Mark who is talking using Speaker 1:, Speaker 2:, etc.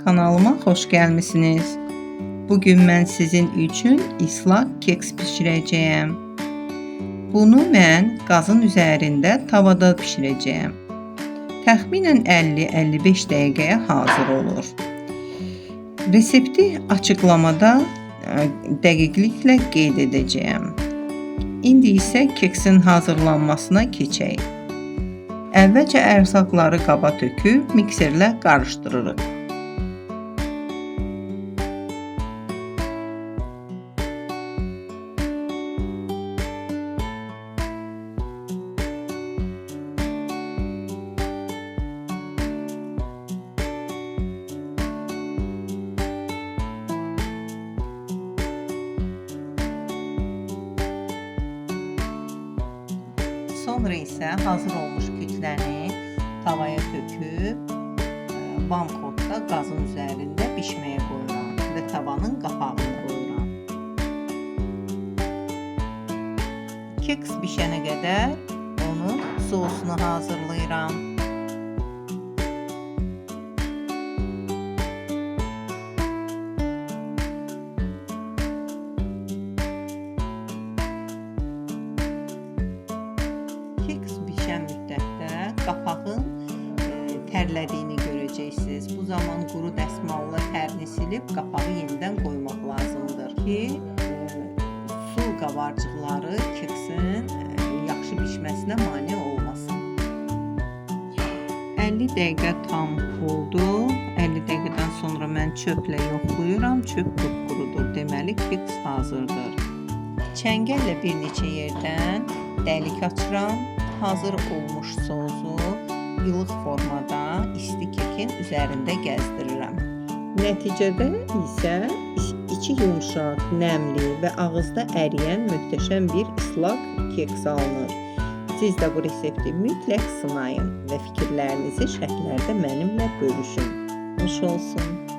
Speaker 1: Kanalıma xoş gəlmisiniz. Bugün mən sizin üçün islaq keks bişirəcəyəm. Bunu mən qazın üzərində tavada bişirəcəyəm. Təxminən 50-55 dəqiqəyə hazır olur. Resepti açıqlamada dəqiqliklə qeyd edəcəyəm. İndi isə keksin hazırlanmasına keçək. Əvvəlcə ərzaqları qaba töküb mikserlə qarışdırırıq. Sonra isə hazır olmuş kütləni tavaya töküb vamxodda qazın üzərində bişməyə qoyuram və tavanın qapağını qoyuram. Keks bişənə qədər onun sosunu hazırlayıram. Keks bişən müddətdə qapağın tərlədiyini görəcəksiniz. Bu zaman quru dəsmalla tərini silib qapağı yenidən qoymaq lazımdır ki, su qabarcıqları keksin yaxşı bişməsinə mane olmasın. 50 dəqiqə tam oldu. 50 dəqiqədən sonra mən çöplə yoxlayıram. Çöp qupqurudur. Deməli keks hazırdır. Çəngəllə bir neçə yerdən dəlik açıram. Hazır olmuş sosu ilıq formada isti kekin üzərində gəzdirirəm. Nəticədə isə içi yumşaq, nəmli və ağızda əriyən möhtəşəm bir islaq keks alınır. Siz də bu resepti mütləq sınayın və fikirlərinizi şərhlərdə mənimlə bölüşün. Nuş olsun.